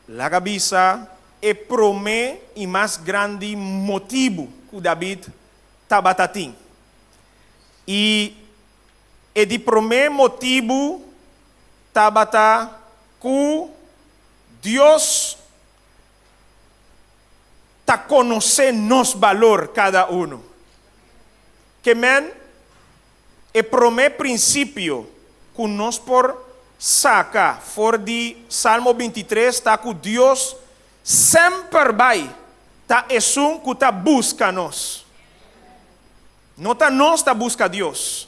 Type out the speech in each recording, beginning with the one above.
Laga bisa e promé i mas grandi motibu ku David tabata tin. I e di promé motibu tabata ku Dios ta konosé nos balor kada unu. Ke men, e promé prinsipio ku nos por saka for di Salmo 23 ta ku Dios semper bai ta esun ku ta buska nos. No ta nos ta buska Dios.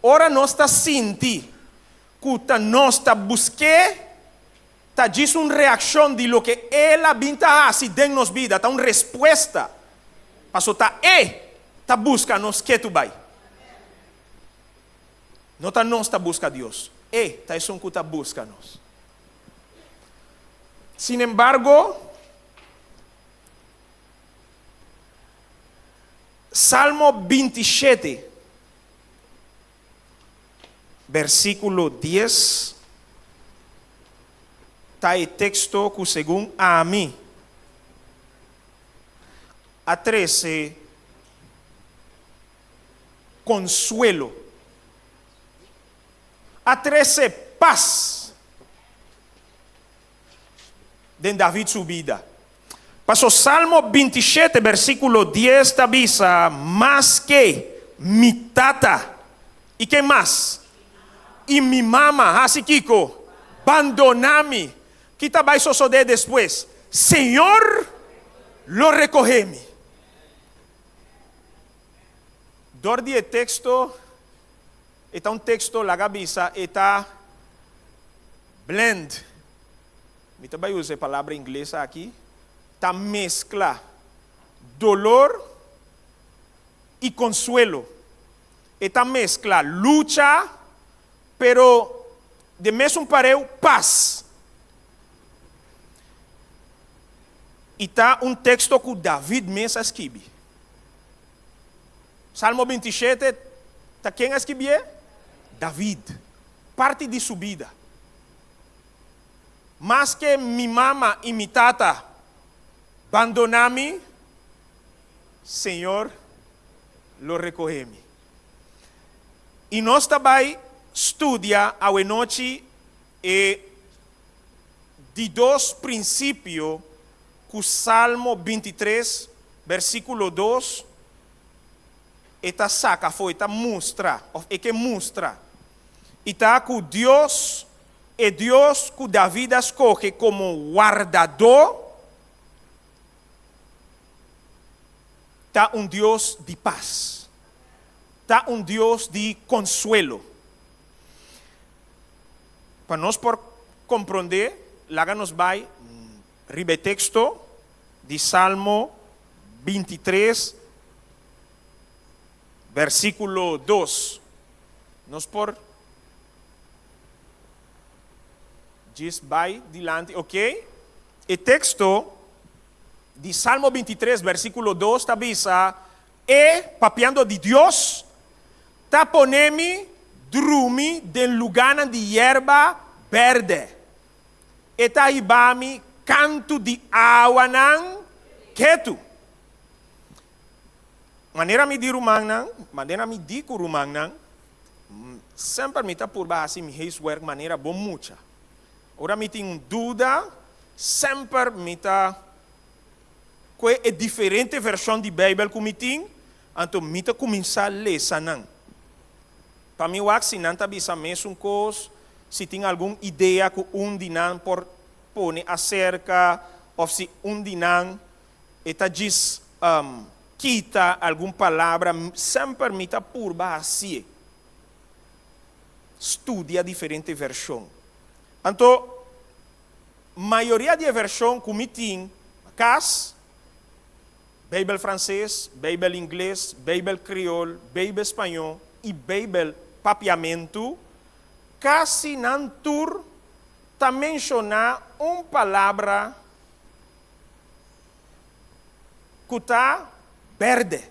Ora nos ta sinti ku ta nos ta busk'é, ta djis un reakshon di loke El a bin ta hasi den nos bida, ta un respuesta, paso ta E ta buska nos ketu bai. No ta nos ta buska Dios, E ta esun ku ta buska nos. Sinembargo, Salmo 27, Versíkulo 10 ta e teksto ku segun ami a trese konsuelo, a trese pas den David su bida. Paso Salmo 27 versíkulo 10 ta bisa, Maske mi tata i ken mas? I mi mama hasi kiko? Bandoná mi. Ki ta bai sosodé despues? Señor lo rekohé mi. Dor di e teksto, e ta un teksto laga bisa e ta blend. Mi ta bai usa e palabra ingles aki, ta meskla dolor i konsuelo. E ta meskla lucha, pero den mesun pareu pas. I ta un teksto ku David mes a skibi. Salmo 27 ta ken a skibié? David. Parti di su bida. Maske mi mama i mi tata bandoná mi, Señor lo rekohé mi. I nos ta bai studia awenochi e di dos prinsipio ku Salmo 23, versíkulo 2 e ta saka afó, e ta mustra òf e ke mustra. I ta ku Dios, e Dios ku David a skohe komo wardadó, ta un Dios di pas, ta un Dios di konsuelo. Pa nos por komprondé, laga nos bai riba e teksto di Salmo 23, versíkulo 2. Nos por djis bai dilanti, ok? E teksto di Salmo 23, versíkulo 2 ta bisa, E, papiando di Dios, ta pone mi drumi den lugánan di yerba bèrdè. E ta hiba mi kantu di awanan ketu. Manera mi di rumannan, manera mi di ku rumannan, semper mi ta purba hasi mi huiswerk manera bon mucha. Ora mi tin un duda, semper mi ta kue e diferente vershon di Beibel ku mi tin, anto mi ta kuminsá lesa nan. Pa mi wak si nan ta bisa mesun kos, si tin algun idea ku un di nan por pone aserka òf si un di nan e ta djis kita algun palabra, semper mi ta purba hasié. Studia diferente vershon. Anto, mayoria di e vershon ku mi tin na kas, Beibel franses, Beibel ingles, Beibel kriol, Beibel spañó i Beibel papiamentu, kasi nan tur ta menshoná un palabra ku ta bèrdè.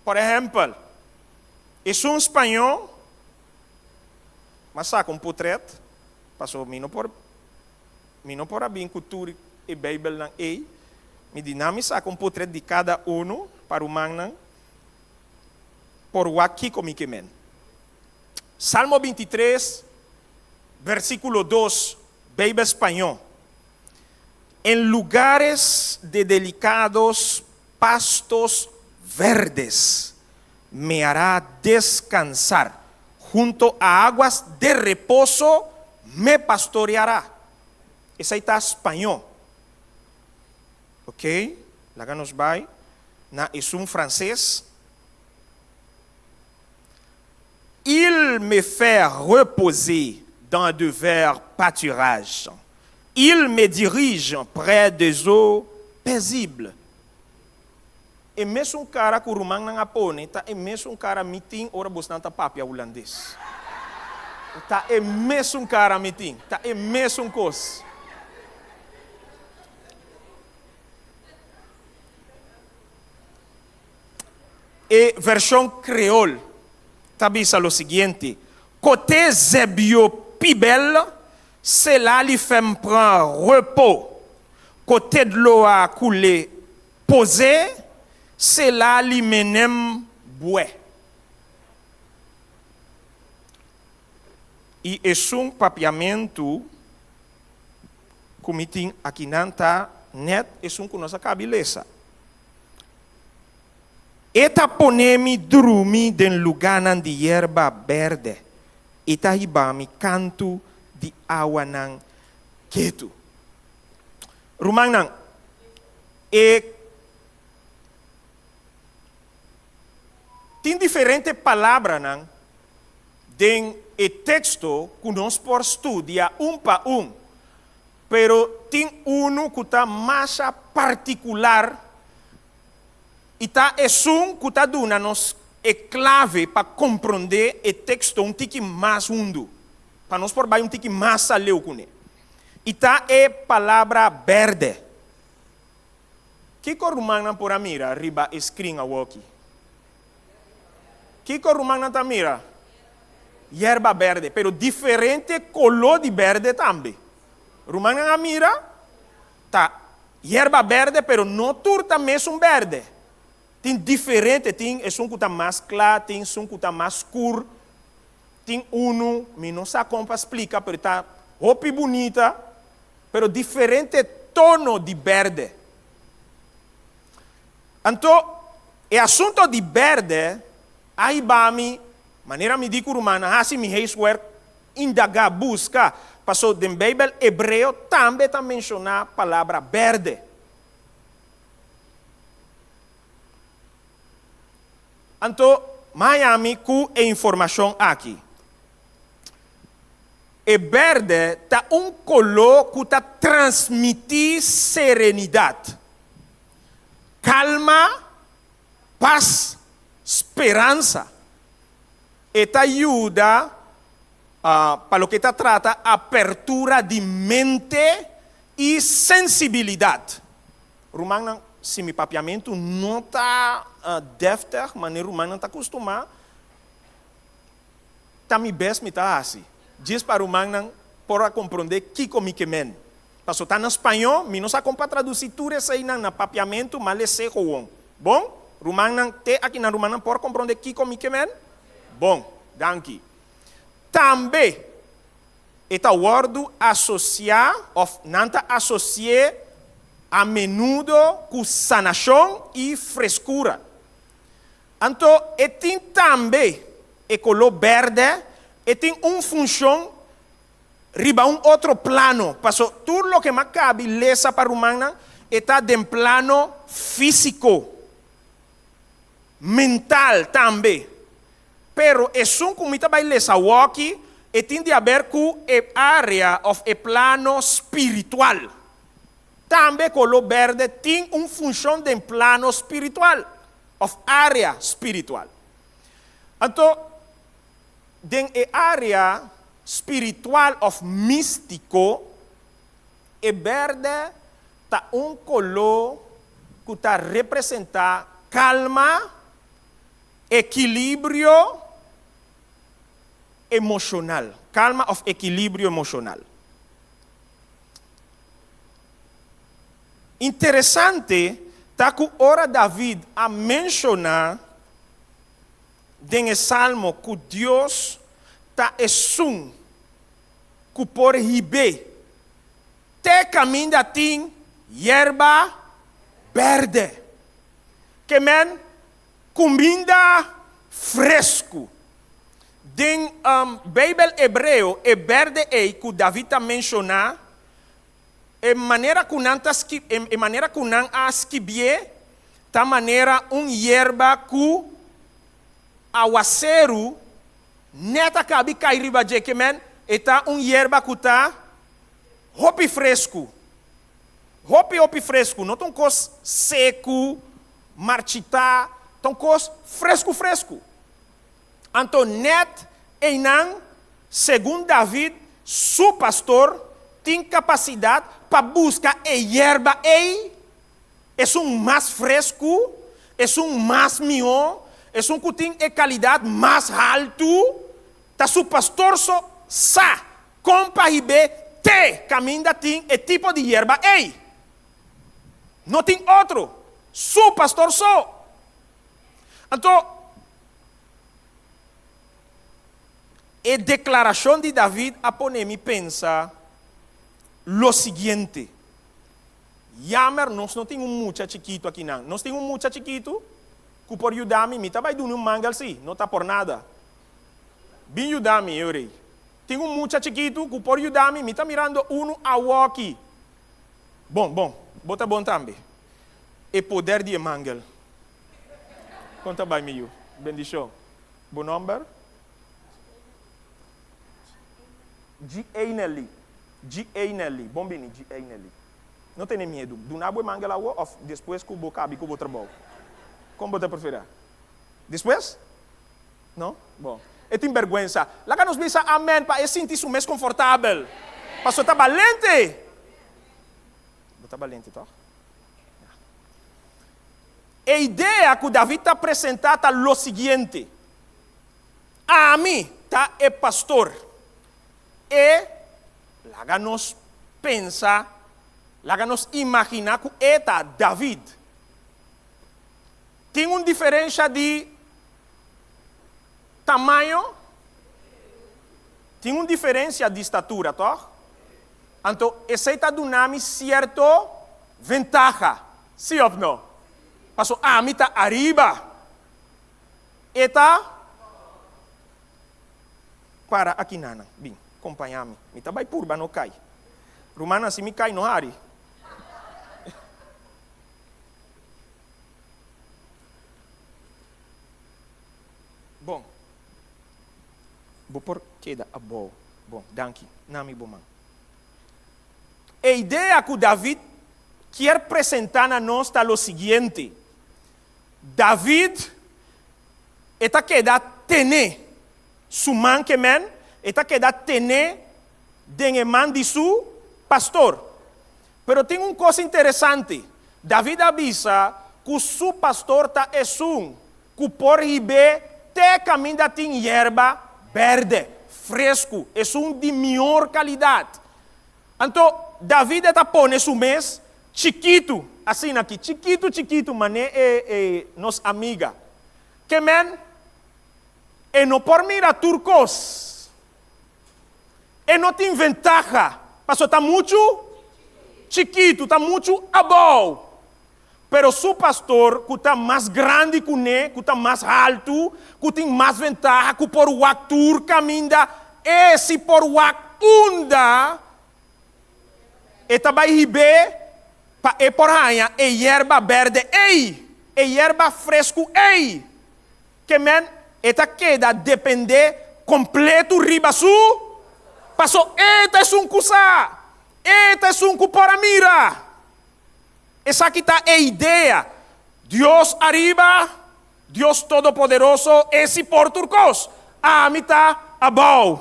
Por ehèmpel, esun spañó, m'a saka un potrèt, pasobra mi no por, Mi no por a bin ku tur e Beibelnan ei. Mi di nan mi saka un potret di kada unu pa rumannan por wak kiko mi ke men. Salmo 23, versíkulo 2, Beibel spañó, En lugares de delicados pastos verdes me hará descansar, junto a aguas de reposo me pastoreará. Esei ta spañó. Ok, laga nos bai na esun franses. Il me fait reposer dans de verts pâturages, Il me dirige près des eaux paisibles. E mesun kara ku rumannan a pone ta e mesun kara mi tin ora bosnan ta papia hulandes. Ta e mesun kara mi tin, ta e mesun kos. E vershon kreol ta bisa lo siguiente, Kote zèb yo pi bèl, se la li fè m pran repo. Kote dlo a koule poze, se la li mennen m bwè. I esun papiamentu ku mi tin akinan ta nèt esun ku nos a kabi lesa. E ta pone mi drumi den lugánan di yerba bèrdè, i ta hiba mi kantu di awanan ketu. Rumannan, e tin diferente palabranan den e teksto ku nos por studia un pa un. Pero tin unu ku ta masha partikular i ta esun ku ta duna nos e klave pa komprondé e teksto un tiki mas hundu, pa nos por bai un tiki mas aleu kuné. I ta e palabra bèrdè. Kiko rumannan por a mira riba e skrin awoki? Kiko rumannan ta mira? Yerba berde, pero diferente koló di berde tambe. Rumannan a mira? Ta yerba berde, pero no tur ta mesun berde. Tin diferente, tin esun ku ta mas kla, tin esun ku ta mas skur, tin unu, mi no sa kon pa splika, pero ta hopi bunita, pero diferente tono di berde. Anto, e asunto di berde a hiba mi, manera mi di ku rumannan, hasi mi huiswerk, indagá, buska, paso den Beibel hebreo tambe ta menshoná palabra berde. Anto, maya mi ku e informashon aki. E berde ta un koló ku ta transmití serenidat. Kalma, pas, speransa. E ta yuda pa loke ta trata apertura di mente i sensibilidat. Rumannan, si mi papiamentu no ta deftig manera rumannan ta kustumá, ta mi bes mi ta hasi, djis pa rumannan por a komprondé kiko mi ke men. Paso ta na spañó, mi no sa kon pa tradusí tur eseinan na papiamentu, ma les'é gewoon. Bon, rumannan, te akinan rumannan por komprondé kiko mi ke men? Bon, danki. Tambe e ta wòrdu asosiá òf nan ta asosi'é a menudo ku sanashon i freskura. Anto e tin tambe e koló bèrdè, e tin un funshon riba un otro plano, paso tur loke m'a kabi lesa pa rumannan e ta den plano físiko, mental tambe. Pero esun ku mi ta bai lesa awoki e tin di haber ku e área òf e plano spiritual. Tambe koló bèrdè tin un funshon den plano spiritual òf área spiritual. Anto Den e área spiritual òf místiko, e bèrdè ta un koló ku ta representá kalma, ekilibrio emoshonal, kalma òf ekilibrio emoshonal. Interesante ta ku ora David a menshoná den e salmo ku Dios ta esun ku por hib'é te kaminda tin yerba bèrdè, ke men kuminda fresku. Den Beibel Hebreo e bèrdè ei ku David ta menshoná E manera ku nan ta ski, e manera ku nan a skibié ta manera un yerba ku awaseru nèt a kabi kai riba dje, ke men e ta un yerba ku ta hopi fresku, hopi hopi fresku, no ta un kos seku, marchitá, ta un kos fresku fresku. Anto nèt einan, segun David, su pastor tin kapasidat pa buska e yerba ei, esun mas fresku, esun mas mihó, esun ku tin e kalidat mas haltu. Ta su pastor so sa kon pa hib'é te kaminda tin e tipo di yerba ei. No tin otro, su pastor so. Anto, e deklarashon di David a pone mi pensa lo siguiente, Yamer nos no tin un mucha chikitu akinan. Nos tin un mucha chikitu ku por yuda mi. Mi ta bai duna un mangel sí, no ta por nada. Bin yuda mi, eu rei. Tin un mucha chikitu ku por yuda mi, mi ta mirando unu awoki. Bon, bon, bo ta bon tambe. E poder di e mangel. Kon ta bai mi yu? Bendishon. Bo nomber? G.A. Nelly. G.A. Nelly. Bon bini, G.A. Nelly. No tene miedu. Duna bo e mangel awo of despues ku bo kabi ku bo trabou? Kon bo ta preferá? Despues? No? Bon. E tin bèrgwensa. Laga nos bisa amen pa e sinti su mes konfortabel. Pasobra ta balente. Bo ta balente, tòg? E idea ku David ta presentá ta lo siguiente, Ami ta e pastor. E laga nos pensa, laga nos imaginá ku e ta David. Tin un diferensha di tamaño? Tin un diferensia di statura, tòg? Anto esei ta duna mi sierto ventaha, sí òf no? Paso ami ta ariba, e ta para aki nanan. Bin, kompañá mi. Mi ta bai purba no kai. Rumannan, si mi kai no hari. Bon. Bo por keda abou. Bon, danki. Na mi bo man. E idea ku David kier presentá na nos ta lo siguiente, David e ta keda tene su man ke men, e ta keda tene den e man di su pastor. Pero tin un kos interesante, David a bisa ku su pastor ta esun ku por hib'é te kaminda tin yerba bèrdè, fresku, esun di mihor kalidat. Anto David e ta pone su mes chikitu, asina aki, chikitu chikitu, man'é e e nos amiga. Ke men, e no por mira tur kos. E no tin ventaha, pasobra ta muchu chikitu, ta muchu abou. Pero su pastor, ku ta mas grandi ku ne, ku ta mas haltu, ku tin mas ventaha, ku por wak tur kaminda, e si por wak unda e ta bai hib'é pa e por haña e yerba bèrdè ei, e yerba fresku ei. Ke men e ta keda dependé kompletu riba su paso e ta esun ku sa, e ta esun ku por a mira. Esaki ta e idea. Dios ariba, Dios Todopoderoso, e si por tur kos. Ami ta abou.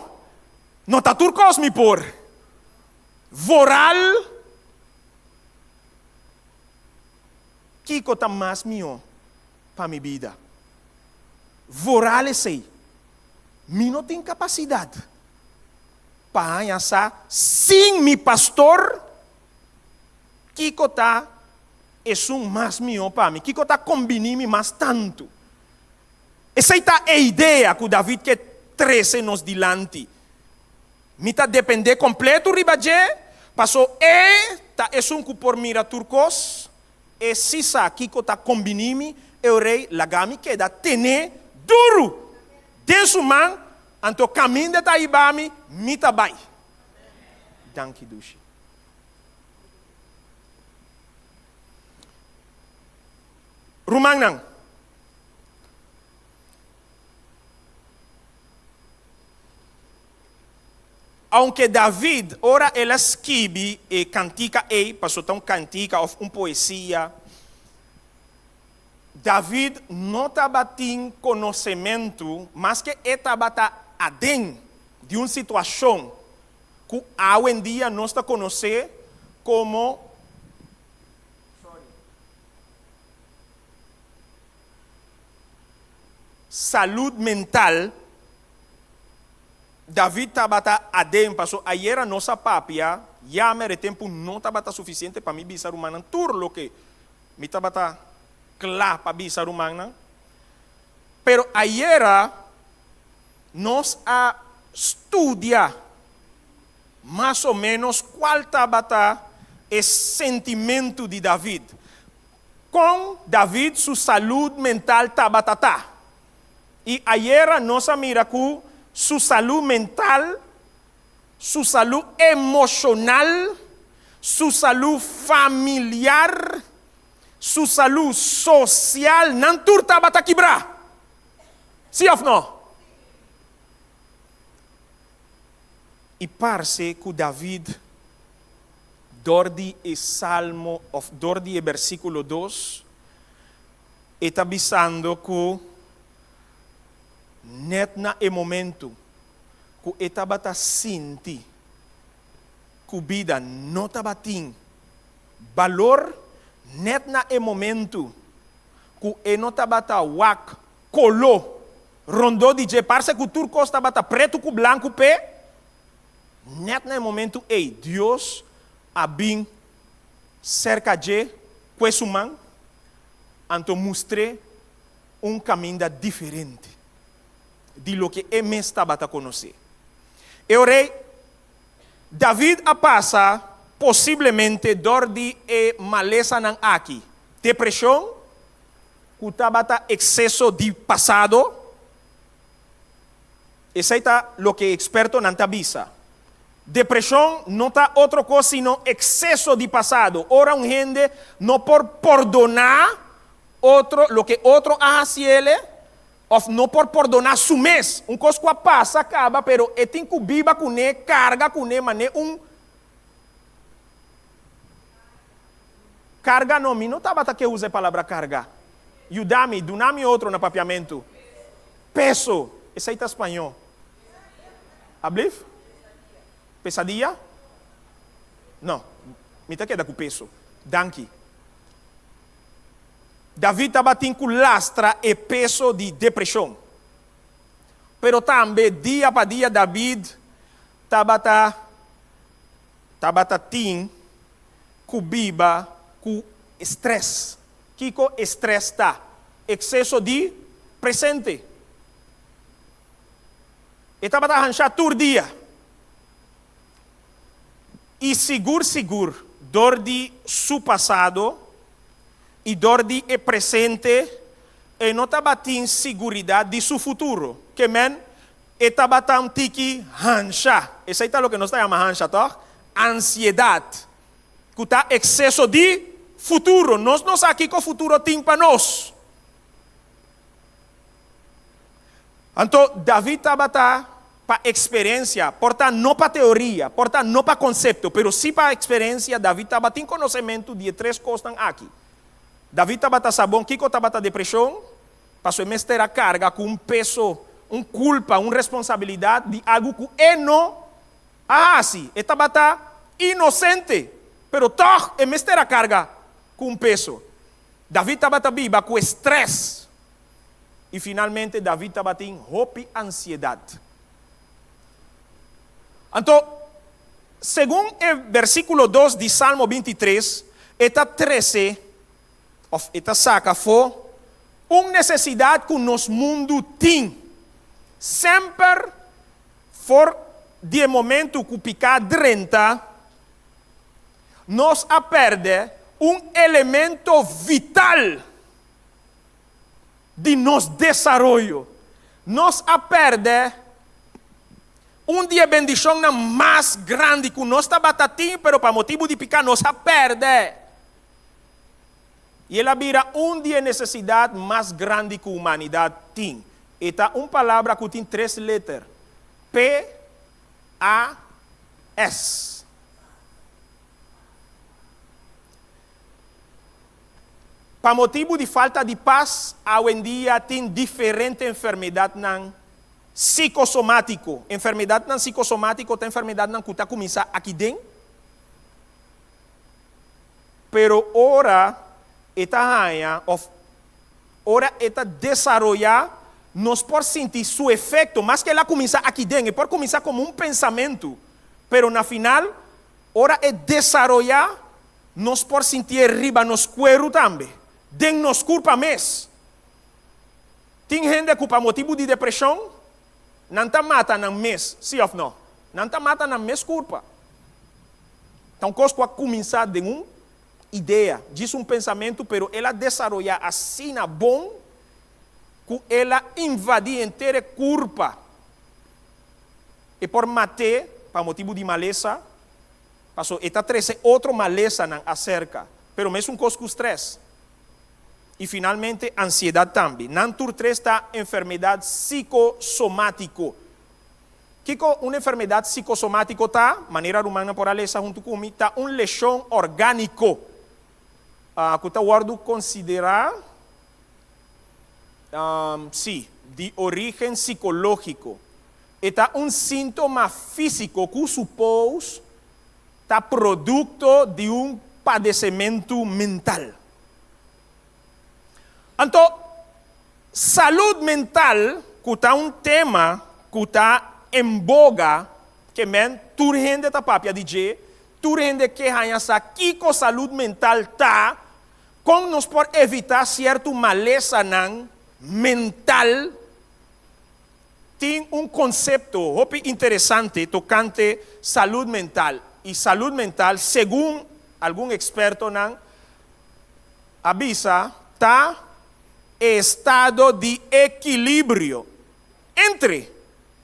No ta tur kos mi por. Vooral, kiko ta mas mihó pa mi bida. Vooral esei. Mi no tin kapasidat pa haña sa sin mi pastor. Kiko ta. esun mas mihó pa mi? Kiko ta kombiní mi mas tantu? Esei ta e idea ku David ke trese nos dilanti. Mi ta dependé kompletu riba dje, paso e ta esun ku por mira tur kos, e si sa kiko ta kombiní mi, e rei laga mi keda tené duru den su man, anto kaminda e ta hiba mi, mi ta bai. Danki dushi. Rumannan. Aunke David, ora el a skibi e kantika ei, pasobra ta un kantika òf un poesia, David no tabatin konosementu, maske e tabata aden di un situashon ku awendia nos ta konosé komo, Salud mental, David tabata aden paso ayera nos a papia, ya mere tempu no tabata suficiente pa mi bisa rumannan tur loke mi tabata kla pa bisa rumannan. Pero ayera nos a studia mas o menos cual tabata e sentimentu di David. Kon David su salud mental tabata ta? I ayera nos a mira ku su salud mental, su salud emoshonal, su salud familiar, su salud sosial, nan tur tabata kibrá. Sí òf no? I parse ku David Dor di e salmo òf dor di e bersíkulo dos, e ta bisando ku nèt na e momentu ku e tabata sinti ku bida no tabatin balor, nèt na e momentu ku e no tabata wak koló rondó di dje, parse ku tur kos tabata pretu ku blanku p'e, Nèt na e momentu ei, Dios a bin serka dje kue su man, anto mustr'é un kaminda diferente di loke e mes tabata konosé. E ora ei, David a pasa posiblemente dor di e malesanan aki, depreshon, ku tabata ekseso di pasado, Esei ta loke e ekspertonan ta bisa. Depreshon no ta otro kos sino ekseso di pasado. Ora un hende no por pordoná otro loke otro a hasi el òf no por pordoná su mes. Un kos ku a pasa kaba pero e tin ku biba kuné, karga kuné manera un karga. No, mi no tabata ke usa e palabra karga. Yuda mi, duna mi otro na papiamentu. Peso, esei ta spañó. Ablif? Pesadia? No, mi ta keda ku peso. Danki. David tabatin ku lastra e peso di depreshon. Pero tambe dia pa dia David tabata tabata tin ku biba ku strès. Kiko e strès ta? Ekseso di presente. E tabata hanshá tur dia. I sigur sigur dor di su pasado i dor di e presente e no tabatin siguridat di su futuro. Ke men, e tabata un tiki hanshá. Esei ta loke nos ta yama hansha, tòg? Ansiedat. Ku ta ekseso di futuro. Nos no sa kiko futuro tin pa nos. Anto David tabata pa eksperensia, por ta no pa teoria, por ta no pa konsepto, pero si pa eksperensia, David tabatin konosementu di e tres kosnan aki. David tabata sa bon kiko tabata depreshon, pasobra e mester a karga ku un peso, un kulpa, un responsabilidat di algu ku e no a hasi. E tabata inosente, pero tòg e mester a karga ku un peso. David tabata biba ku e strès. I finalmente David tabatin hopi ansiedat. Anto, segun e versíkulo dos di Salmo 23, e ta trese. Òf e ta saka afó un nesesidat ku nos mundu tin. Semper for di e momentu ku piká drenta, nos a pèrdè un elemento vital di nos desaroyo. Nos a pèrdè un di e bendishonnan mas grandi ku nos tabata tin, pero pa motibu di piká nos a pèrdè. I el a bira un di e nesesidat mas grandi ku humanidat tin. E ta un palabra ku tin tres leter, P, A, S. Pa motibu di falta di pas, awendia tin diferente enfermedatnan sikosomátiko. Enfermedatnan sikosomátiko ta enfermedatnan ku ta kuminsá aki den. Pero ora e ta haña òf ora e ta desaroyá, nos por sinti su efekto. Maske el a kuminsá aki den, e por kuminsá komo un pensamentu, pero na final, ora e desaroyá, nos por sintié riba nos kueru tambe, den nos kurpa mes. Tin hende ku pa motibu di depreshon, nan ta mata nan mes, sí òf nò? Nan ta mata nan mes kurpa. Ta un kos ku a kuminsá den un idea, djis un pensamentu, pero el a desaroyá asina bon ku el a invadí henter e kurpa. E por mat'é pa motibu di malesa, pasobra e ta trese otro malesanan aserka, pero mesun kos ku strès. I finalmente ansiedat tambe. Nan tur tres ta enfermedat sikosomátiko. Kiko un enfermedat sikosomátiko ta? Manera rumannan por a lesa huntu ku mi, ta un leshon orgániko ku ta wòrdu konsiderá, sí, di orígen sikológiko. E ta un síntoma físiko ku supos ta produkto di un padesementu mental. Anto, salud mental ku ta un tema ku ta en boga, ke men tur hende ta papia di dje, tur hende ke haña sa kiko salud mental ta, kon nos por evitá sierto malesanan mental, tin un konsepto hopi interesante tokante salud mental. I salud mental, segun algun ekspertonan, a bisa ta e estado di ekilibrio entre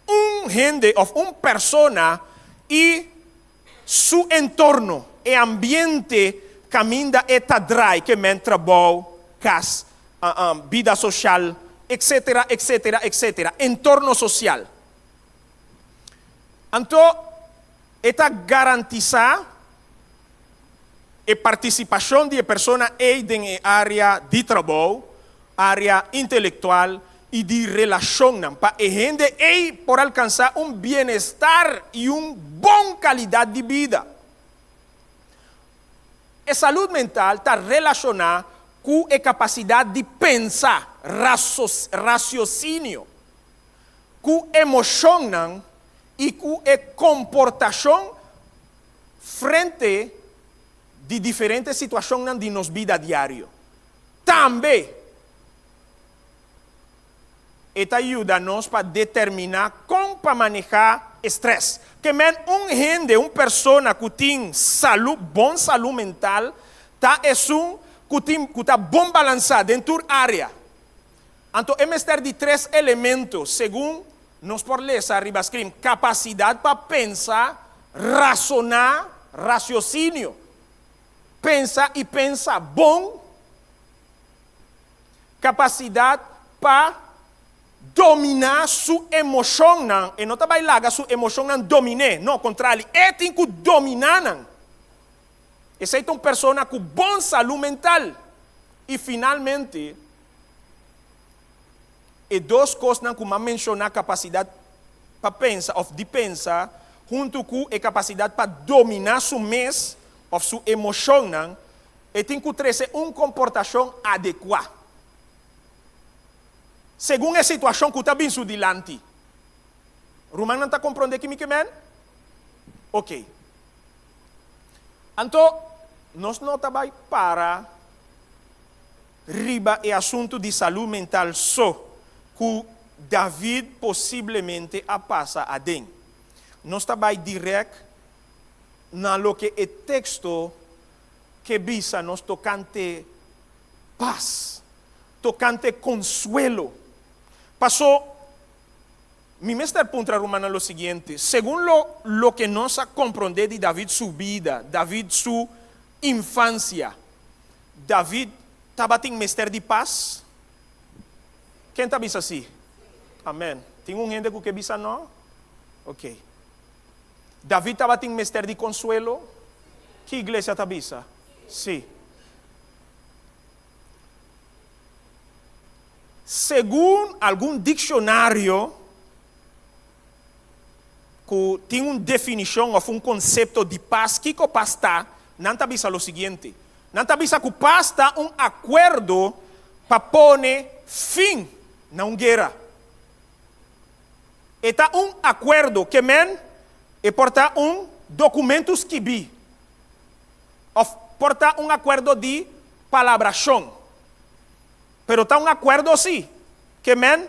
un hende òf un persona i su entorno, e ambiente kaminda e ta drai, ke men trabou, kas, bida sosial, etsetera, etsetera, etsetera, entorno sosial. Anto e ta garantisá e partisipashon di e persona ei den e área di trabou, área intelektual i di relashonnan pa e hende ei por alkansá un bienestar i un bon kalidat di bida. E salud mental ta relashoná ku e kapasidat di pensa, rasiosinio, ku emoshonnan i ku e komportashon frente di diferente situashonnan di nos bida diario. Tambe e ta yuda nos pa determiná kon pa manehá e strès. Ke men un hende, un persona ku tin salu, bon salu mental, ta esun ku tin ku ta bon balansá den tur área. Anto e mester di tres elemento, segun nos por lesa riba screen, kapasidat pa pensa, rasoná, rasiosinio, pensa i pensa bon, kapasidat pa dominá su emoshonnan, e no ta bai laga su emoshonnan domin'é, no, kontrali, e tin ku dominá nan. Esei ta un persona ku bon salú mental. I finalmente, e dos kosnan ku m'a menshoná, kapasidat pa pensa òf di pensa, huntu ku e kapasidat pa dominá su mes òf su emoshonnan, e tin ku trese un komportashon adekuá segun e situashon ku ta bin su dilanti. Rumannan ta komprondé ki mi ke men? Oke. Anto, nos no ta bai para. riba e asuntu di salú mental so ku David posiblemente a pasa aden. Nos ta bai dirèk na loke e teksto ke bisa nos tokante pas, tokante konsuelo. Pasó mi mester puntra rumannan lo siguiente, segun lo loke nos a komprondé di David su bida, David su infansia, David tabatin mester di pas? Ken ta bisa sí? Amèn. Tin un hende ku ke bisa nò? Oke. David tabatin mester di konsuelo? Ki iglesia ta bisa? Sí. Segun algun dikshonario ku tin un definishon òf un konsepto di pas, kiko pas ta, nan ta bisa lo siguiente, Nan ta bisa ku pas ta un akuerdo pa pone fin na un guera. E ta un akuerdo, ke men e por ta un dokumentu skibí òf por ta un akuerdo di palabrashon. Pero ta un akuerdo sí, ke men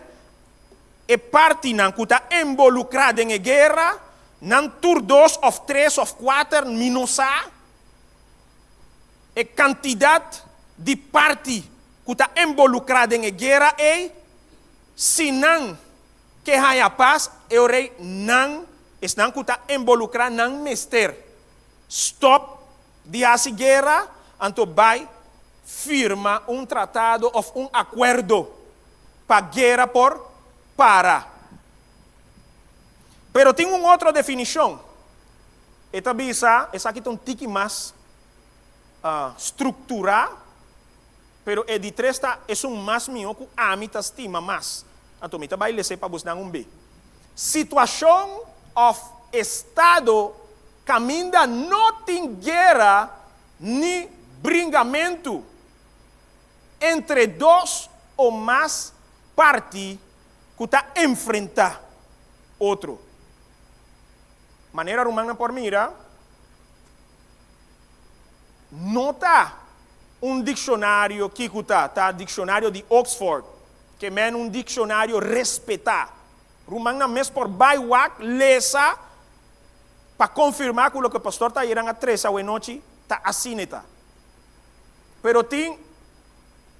e partinan ku ta embolukrá den e guera, nan tur dos òf tres òf kuater, mi no sa e kantidat di parti ku ta embolukrá den e guera ei, si nan ke haña pas, e ora ei nan, esnan ku ta embolukrá, nan mester stòp di hasi guera, anto bai firma un tratado òf un akuerdo pa guera por para. Pero tin un otro definishon. E ta bisa, esaki ta un tiki mas strukturá, pero e di tres ta esun mas mihó ku ami ta stima mas. Anto mi ta bai les'é pa bosnan un be. Situashon òf estado kaminda no tin guera ni bringamentu entre dos o mas parti ku ta enfrentá otro. Manera rumannan por mira, no ta un dikshonario kiko ta, ta Dikshonario di Oxford, ke men un dikshonario respetá. Rumannan mes por bai wak, lesa, pa konfirmá ku loke pastor Tayeran a trese awenochi ta asina e ta. Pero tin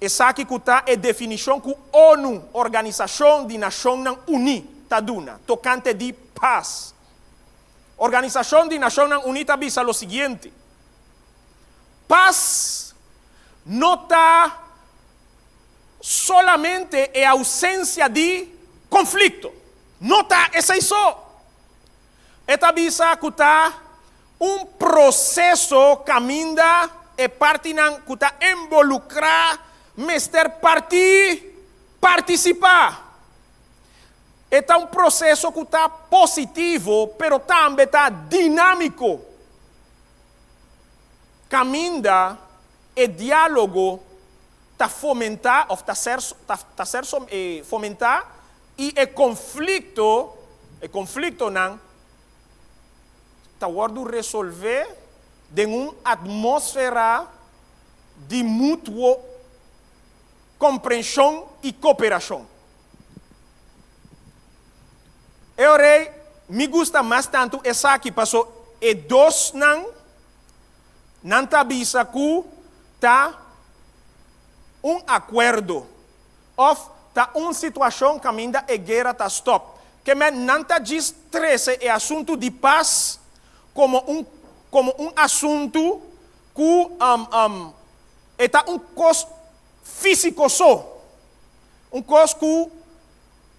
esaki ku ta e definishon ku ONU, Organisashon di Nashonnan Uní, ta duna tokante di pas. Organisashon di Nashonnan Uní ta bisa lo siguiente, Pas no ta solamente e ousensia di konflikto. No ta esei so. E ta bisa ku ta un proseso kaminda e partinan ku ta embolukrá mester parti partisipá. E ta un proseso ku ta positivo pero tambe ta dinámiko, kaminda e diálogo ta fomentá òf ta ser ta ser fomentá i e konflikto e konfliktonan ta wòrdu resolvé den un atmósfera di mutuo komprenshon i koperashon. E ora ei mi gusta mas tantu esaki paso e dosnan nan ta bisa ku ta un akuerdo òf ta un situashon kaminda e guera ta stòp. Ke men nan ta djis trese e asuntu di pas komo un komo un asuntu ku e ta un kos físiko so, un kos ku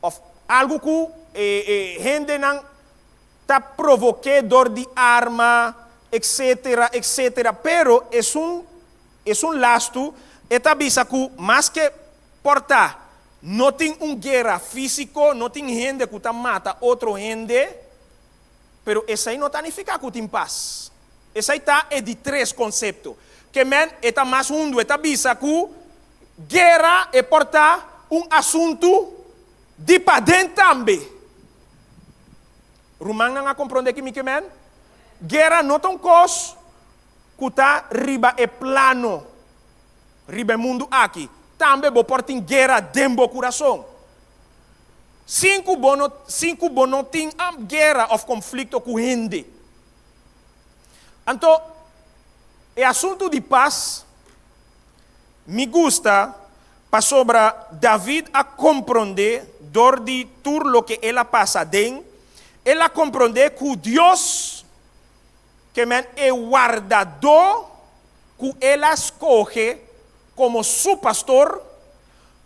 òf algu ku e e hendenan ta provok'é dor di arma etsetera etsetera pero esun Esun lastu, e ta bisa ku maske por ta no tin un guera físiko, no tin hende ku ta mata otro hende, pero esei no ta nifiká ku tin pas. Esei ta e di tres konsepto. Ke men e ta mas hundu, e ta bisa ku guera e por ta un asuntu di paden tambe. Rumannan a komprondé ki mi ke men? Guera no ta un kos ku ta riba e plano riba e mundu aki. Tambe bo por tin guera den bo kurason. Sin ku bo no, sin ku bo no tin guera òf konflikto ku hende. Anto, e asuntu di pas mi gusta pasobra David a komprondé dor di tur loke el a pasa aden, el a komprondé ku Dios ke men e wardadó ku el a skohe komo su pastor,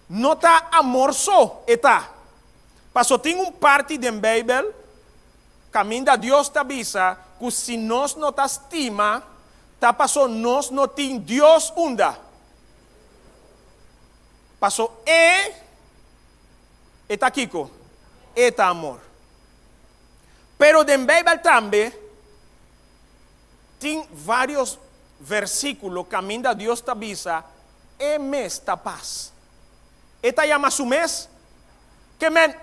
no ta amor so e ta. Paso tin un parti den Beibel kaminda Dios ta bisa ku si nos no ta stima, ta paso nos no tin Dios unda. Paso e e ta kiko? E ta amor. Pero den Beibel tambe tin varios versíkulo kaminda Dios ta bisa e mes ta pas. E ta yama su mes? Ke men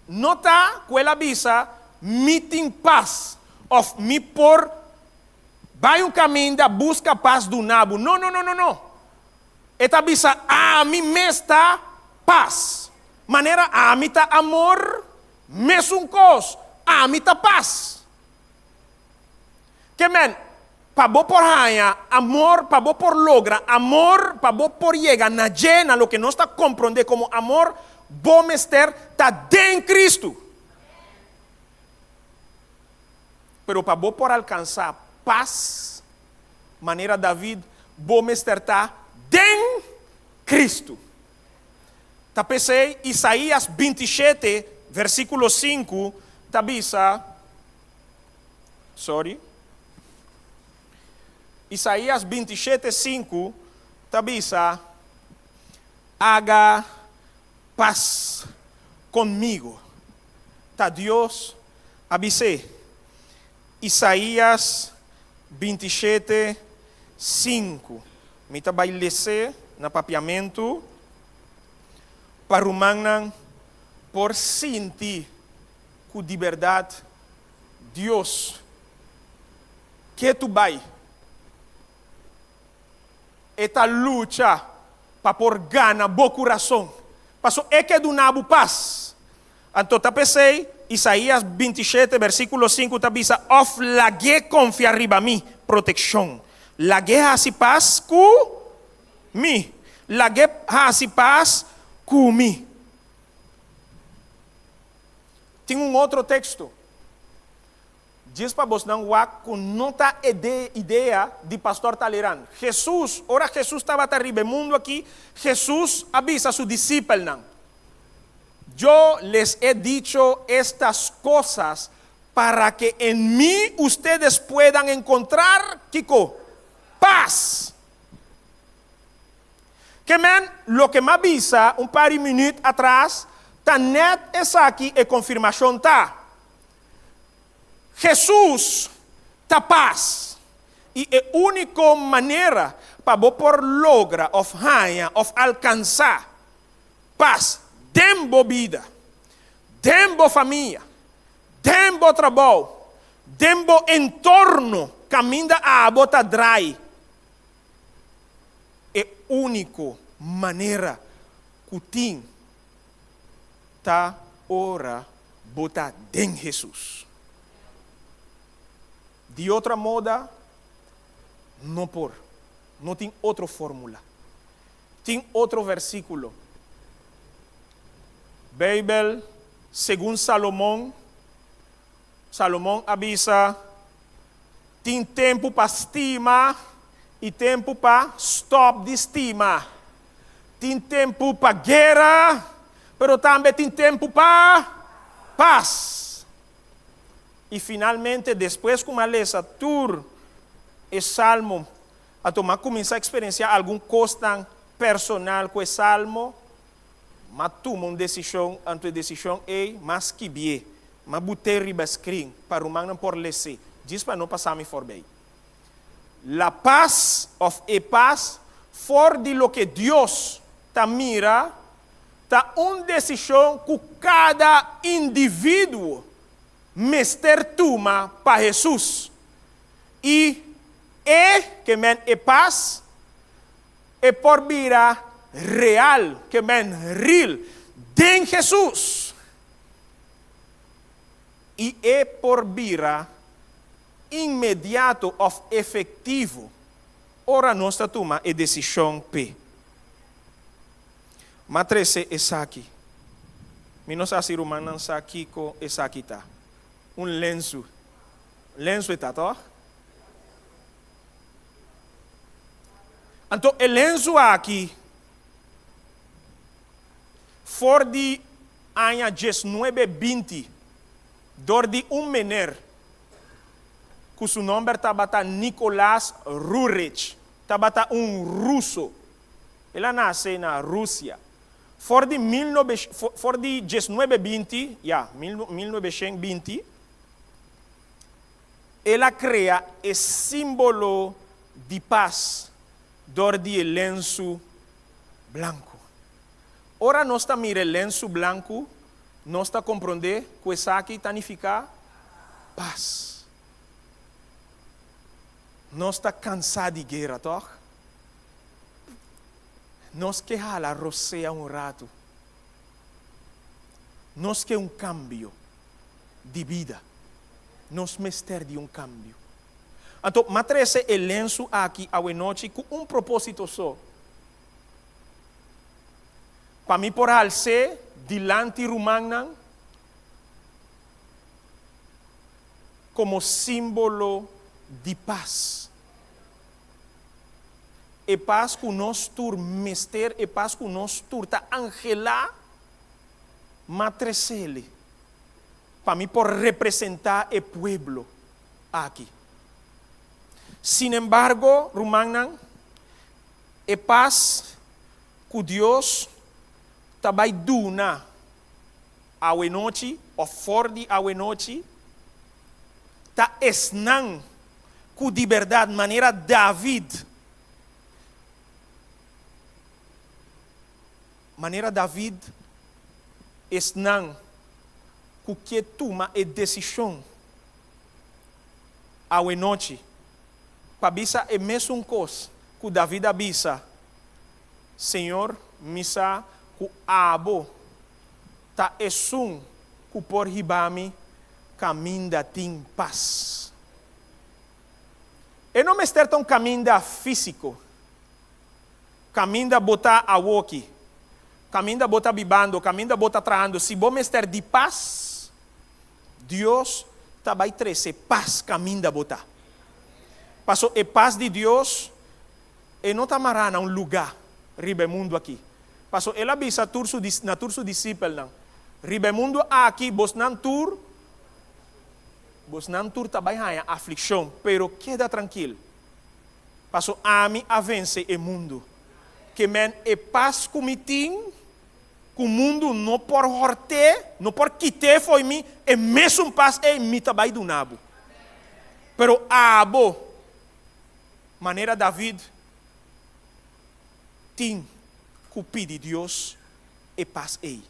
no ta ku el a bisa mi tin pas òf mi por bai un kaminda buska pas duna bo. No, no, no, no, no. E ta bisa ami mes ta pas. Manera ami ta amor, mesun kos, ami ta pas. Ke men, pa bo por haña amor, pa bo por logra amor, pa bo por yega na dje, na loke nos ta komprondé komo amor, bo mester ta den Kristu. Pero pa bo por alkansá pas, manera David, bo mester ta den Kristu. Ta p'esei Isaías 27, versíkulo 5 ta bisa, Sorry. Isaías 27, 5 ta bisa, Haga pas conmigo. Ta Dios a bis'é. Isaías 27, 5. Mi ta bai les'é na papiamentu pa rumannan por sinti ku di bèrdat Dios ke tu bai. E ta lucha pa por gana bo kurason, paso e ke duna bo pas. Anto ta p'esei Isaías 27 versíkulo 5 ta bisa, Òf lag'é konfia riba mi protekshon, lag'é hasi pas ku mi, lag'é hasi pas ku mi. Tin un otro teksto. Djis pa bosnan wak ku no ta e idea di Pastor Talleyrand. Jesus, ora Jesus tabata riba e mundu aki, Jesus a bisa su disipelnan, Yo les he dicho estas cosas para que en mi ustedes puedan encontrar, kiko? Paz. Ke men, loke m'a bisa un par di minüt atras ta nèt esaki e konfirmashon ta. Hesus ta pas, i e úniko manera pa bo por logra òf haña òf alkansá pas den bo bida, den bo famia, den bo trabou, den bo entorno kaminda abo ta drai, E úniko manera ku tin ta ora bo ta den Hesus. Di otra moda no por. No tin otro fórmula. Tin otro versíkulo. Beibel, segun Salomon, Salomon a bisa, Tin tempu pa stima i tempu pa stòp di stima. Tin tempu pa guera, pero tambe tin tempu pa pas. I finalmente, despues ku mi a lesa tur e salmo, anto mi a kuminsá eksperensiá algun kosnan personal ku e salmo, mi a tuma un desishon, anto e desishon ei mi a skibié. M'a but'é riba screen pa rumannan por les'é, djis pa no pasa mi forbei. La pas of e pas for di loke Dios ta mira ta un desishon ku kada individuo mester tuma pa Hesus. I e, ke men e pas, e por bira. real, ke men real, den Hesus. I e por bira inmediato òf efektivo ora nos ta tuma e desishon p'e. M'a trese esaki. Mi no sa si rumannan sa kiko esaki ta. Un lensu. Lensu e ta, tòg? Anto e lensu aki, for di aña diesnuebe binti, dor di un mener ku su nòmber tabata Nicolás Rurich, tabata un ruso. El a nase na Rusia. For di mil nobe, for di diesnuebe binti, ya, mil 1920, el a krea e símbolo di pas dor di e lensu blanku. Ora nos ta mira e lensu blanku, nos ta komprondé ku esaki ta nifiká pas. Nos ta kansá di guera, tòg? Nos ke hala rosea un ratu. Nos ke un kambio di bida. Nos mester di un kambio. Anto, m'a trese e lensu aki awenochi ku un propósito so, pa mi por hals'é dilanti rumannan komo símbolo di pas. E pas ku nos tur mester, e pas ku nos tur ta anhelá, m'a tres'é pa mi por representá e pueblo aki. Sinembargo, rumannan, e pas ku Dios ta bai duna awenochi òf for di awenochi ta esnan ku di bèrdat, manera David, manera David, esnan ku ke tuma e desishon awenochi pa bisa e mesun kos ku David a bisa, Señor, mi sa ku abo ta esun ku por hiba mi kaminda tin pas. E no mester ta un kaminda físiko, kaminda bo ta awoki, kaminda bo ta bibando, kaminda bo ta trahando. Si bo mester di pas, Dios ta bai trese pas kaminda bo ta. Paso e pas di Dios e no ta mará na un lugá riba e mundu akí. Paso el a bisa tur su na tur su disipelnan, Riba e mundu akí bosnan tur bosnan tur ta bai haña aflikshon, pero keda trankil, paso ami a vense e mundu. Ke men e pas ku mi tin, ku mundu no por hòrt'é, no por kit'é fo'i mi, e mesun pas ei mi ta bai duna bo. Pero abo, manera David, tin ku pidi Dios e pas ei.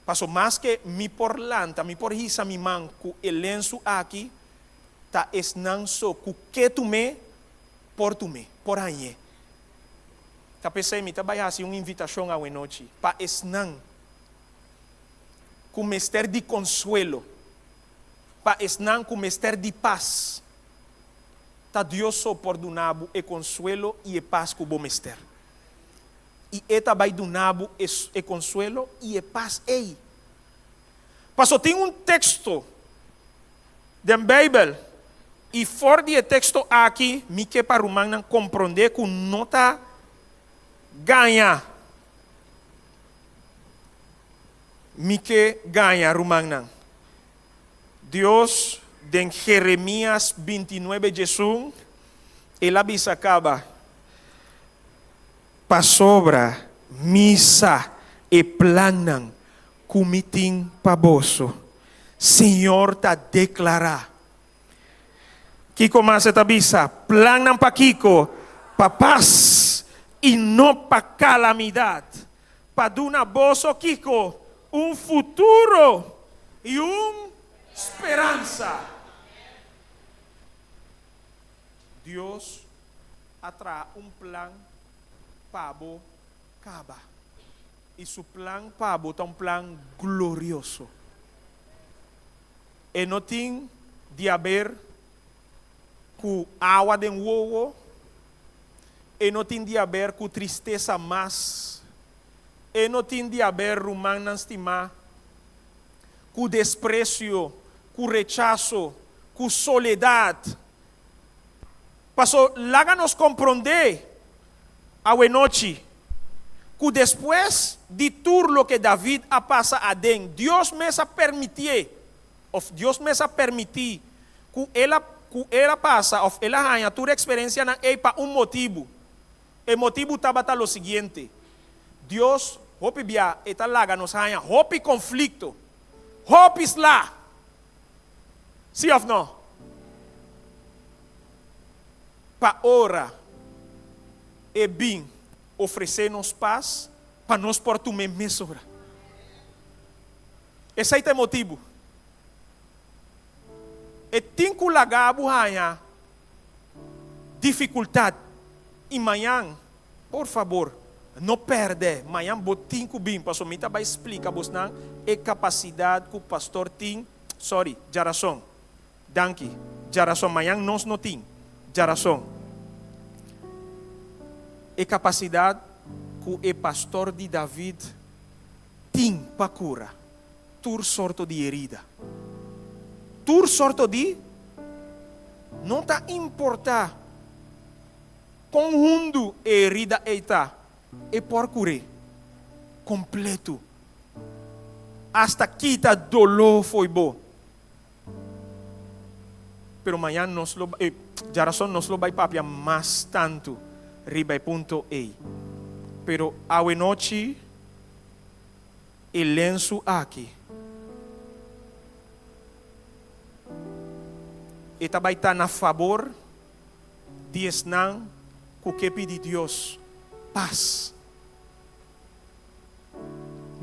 Paso maske mi por lanta, mi por hisa mi man ku e lensu aki, ta esnan so ku ke tum'é por tum'é, por hañ'é. Ta p'esei mi ta bai hasi un invitashon awenochi pa esnan ku mester di konsuelo, pa esnan ku mester di pas. Ta Dios so por duna bo e konsuelo i e pas ku bo mester. I e ta bai duna bo e konsuelo i e pas ei. Paso tin un teksto den Beibel, i for di e teksto aki mi ke pa rumannan komprondé ku no ta gaña. Mi ke gaña rumannan. Dios den Jeremias bintinuebe djesun, el a bisa kaba, Pasobra mi sa e plannan ku mi tin pa boso, Señor ta deklará. Kiko mas e ta bisa? Plannan pa kiko? Pa pas i no pa kalamidat, pa duna boso kiko? Un futuro i un speransa. Dios a traha un plan pa bo. kaba. I su plan pa bo ta un plan glorioso. E no tin di haber ku awa den wowo, e no tin di haber ku tristesa mas, e no tin di haber, rumannan stimá, ku despresio, ku rechaso, ku soledat. Paso laga nos komprondé awenochi ku despues di tur loke David a pasa aden, Dios mes a permitié, òf Dios mes a permití ku el a ku el a pasa òf el a haña tur eksperensianan ei pa un motibu. E motibu tabata lo siguiente, Dios hopi bia e ta laga nos haña hopi konflikto, hopi sla. Sí òf no? Pa ora e bin ofresé nos pas, pa nos por tum'é mesora. Esei ta e motibu. E tin ku laga bo haña difikultat i mañan, por fabor, no pèrdè, mañan bo tin ku bin, pasobra mi ta bai splika bosnan e kapasidat ku pastor tin, sorry, djarason, danki, djarason, mañan nos no tin, djarason, e kapasidat ku e pastor di David tin pa kura. Tur sorto di herida. Tur sorto di. No ta importá kon hundu e herida ei ta, e por kur'é kompletu, asta kita doló fo'i bo. Pero mañan nos lo, e, djarason nos lo bai papia mas tantu riba e punto ei. Pero awenochi. E lensu aki e ta bai ta na fabor di esnan ku ke pidi Dios pas.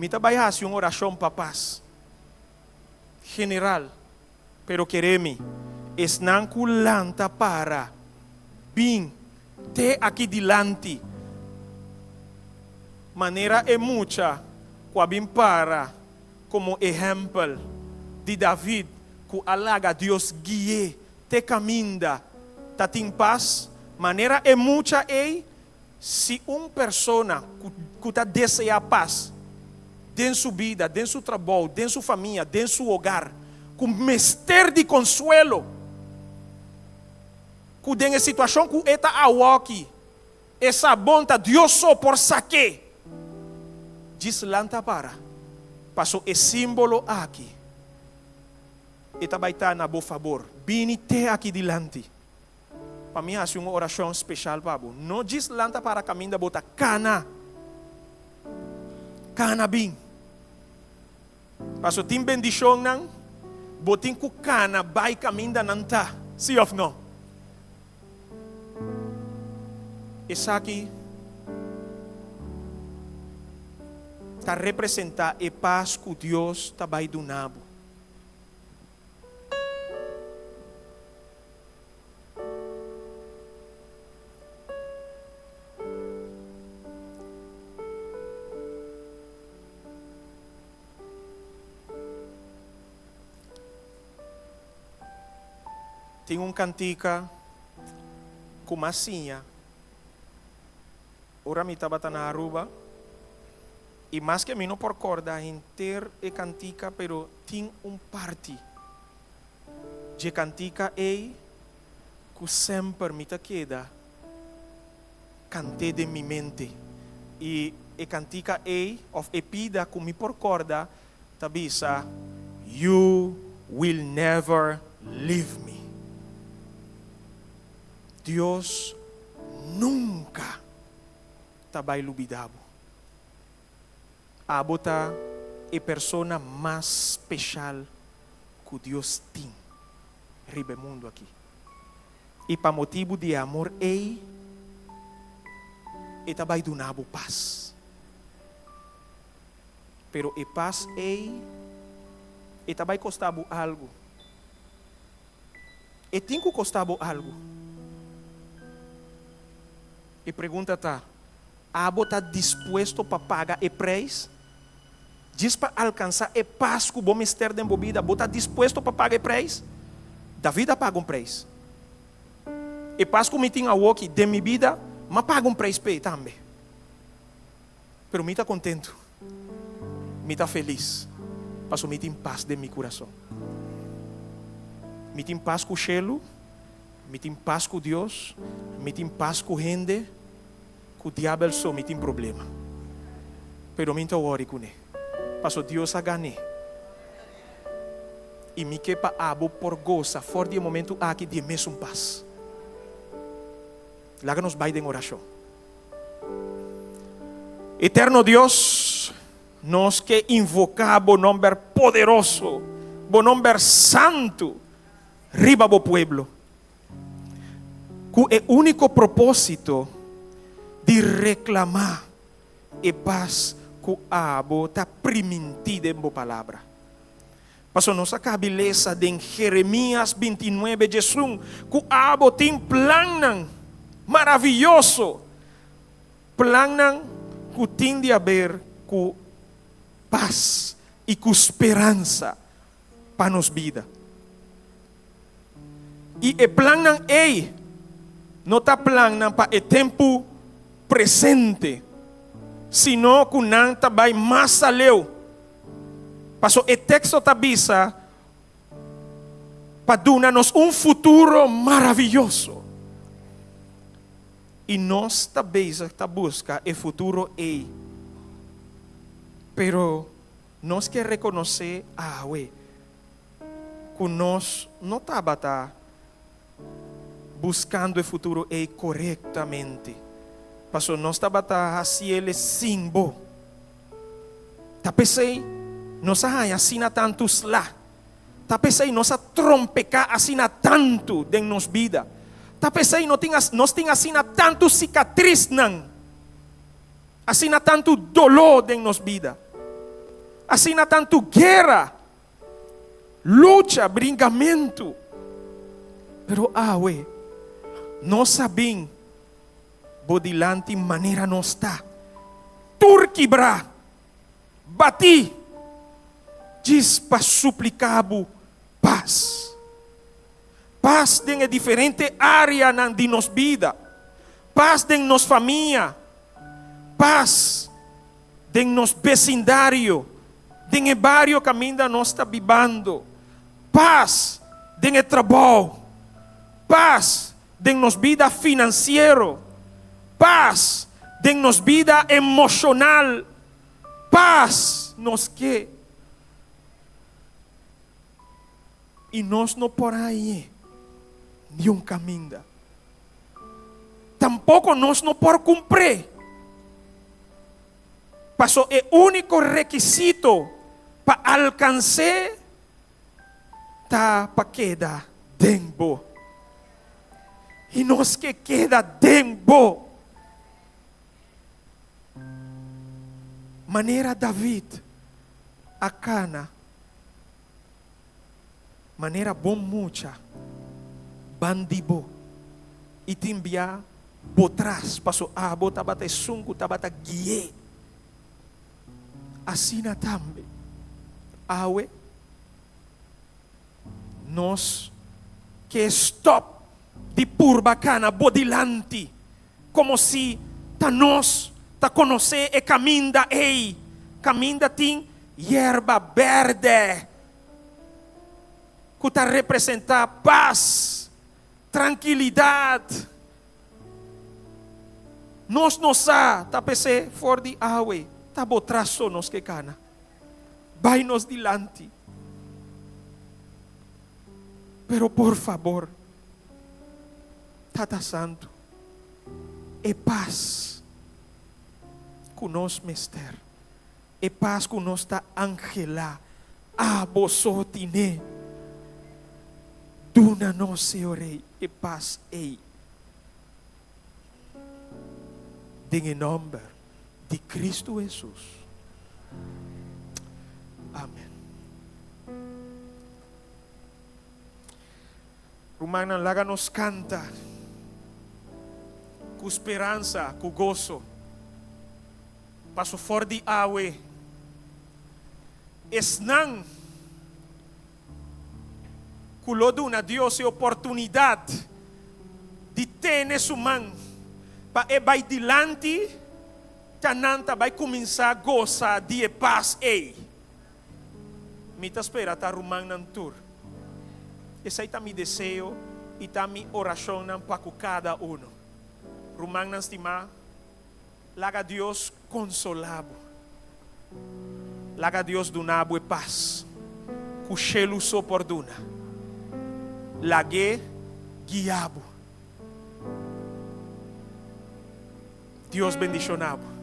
Mi ta bai hasi un orashon pa pas general, pero kere mi, esnan ku lanta para bin te aki dilanti, manera e mucha ku a bin para komo ehèmpel di David ku a laga Dios gui'é te kaminda ta tin pas, manera e mucha ei, si un persona ku ta deseá pas den su bida, den su trabou, den su famia, den su hogar, ku mester di konsuelo, ku den e situashon ku e ta awoki, e sa bon ta Dios so por sak'é. Djis lanta para, paso e simbolo aki e ta bai ta na bo fabor. Bini te aki dilanti pa mi hasi un orashon speshal pa bo. No djis lanta para kaminda bo ta kana, kana bin. Paso tin bendishonnan bo tin ku kana bai kaminda nan ta, si òf no? Esaki ta representá e pas ku Dios ta bai duna bo. Tin un kantika ku m'a siña ora mi tabata na Aruba i maske mi no por kòrda henter e kantika pero tin un parti dje kantika ei ku semper mi ta keda kant'é den mi mente. I e kantika ei, òf e pida ku mi por kòrda, ta bisa, You will never leave me. Dios nunka ta bai lubidá bo. Abo ta e persona mas speshal ku Dios tin riba e mundu akí. I pa motibu di e amor ei, e ta bai duna bo pas. Pero e pas ei, e ta bai kosta bo algu. E tin ku kosta bo algu. E pregunta ta. Abo ta dispuesto pa paga e preis? Djis pa alkansá e pas ku bo mester den bo bida, bo ta dispuesto pa paga e preis? David a paga un preis. E pas ku mi tin awoki den mi bida, m'a paga un preis p'e tambe. Pero mi ta kontentu, mi ta felis, pasobra mi tin pas den mi kurason. Mi tin pas ku shelu, mi tin pas ku Dios, mi tin pas ku hende. Ku diabel so mi tin problema. Pero mi no ta wòri kuné, paso Dios a gan'é. I mi ke pa abo por gosa for di e momentu aki di e mesun pas. Laga nos bai den orashon. Eterno Dios, nos ke invoká bo nòmber poderoso, bo nòmber santu riba bo pueblo. Ku e úniko propósito di reklamá e pas ku abo ta primintí den bo Palabra. Pasobra nos a kabi lesa den Jeremías bintinuebe djesun ku abo tin plannan maravioso, plannan ku tin di haber ku pas i ku speransa pa nos bida. I e plannan ei no ta plannan pa e tempu presente, sino ku nan ta bai mas aleu. Pasobra e teksto ta bisa pa duna nos un futuro maravioso. I nos ta bezig ta buska e futuro ei. Pero nos ke rekonosé awe ku nos no tabata buskando e futuro ei korektamente, pasobra nos tabata hasiel sin bo. Ta p'esei nos a haña asina tantu sla. Ta p'esei nos a trompeká asina tantu den nos bida. Ta p'esei nos tin asina tantu sikatrisnan, asina tantu doló den nos bida, asina tantu guera. Lucha, bringamentu. Pero awe, nos a bin bo dilanti manera nos ta, tur kibrá, batí, djis pa supliká bo pas. Pas den e diferente áreanan di nos bida, pas den nos famia, pas den nos besindario, den e bario kaminda nos ta bibando, pas den e trabou, pas den nos bida finansiero, pas den nos bida emoshonal, pas nos ke. I nos no por hañ'é niun kaminda. Tampoko nos no por kumpr'é. Paso e úniko rekisito pa alkans'é ta pa keda den bo. I nos ke keda den bo. Manera David a kana Manera bon mucha ban di bo i tin bia bo tras paso abo tabata esun ku tabata gui'é. Asina tambe awe nos ke stòp di purba kana bo dilanti komo si ta nos ta konosé e kaminda ei, kaminda tin yerba bèrdè. Ku ta representá pas, trankilidat. Nos no sa ta p'esei for di awe ta bo tras so nos ke kana. Bai nos dilanti. Pero por fabor, Tata Santu, e pas ku nos mester. E pas ku nos ta anhelá, abo so tin'é. Duna nos, Señor Rey, e pas ei. Den e nòmber di Kristu Hesus. Amen. Rumannan, laga nos kanta ku speransa, ku goso. Paso for di awe, esnan ku lo duna Dios e oportunidat di tene su man pa e bai dilanti, ta nan ta bai kuminsá gosa di e pas ei. Mi ta spera ta rumannan tur. Esei ta mi deseo i ta mi orashonnan pa ku kada unu. Rumannan stimá, laga Dios konsolá bo. Laga Dios duna bo e pas ku shelu so por duna. Lag'é guia bo. Dios bendishoná bo.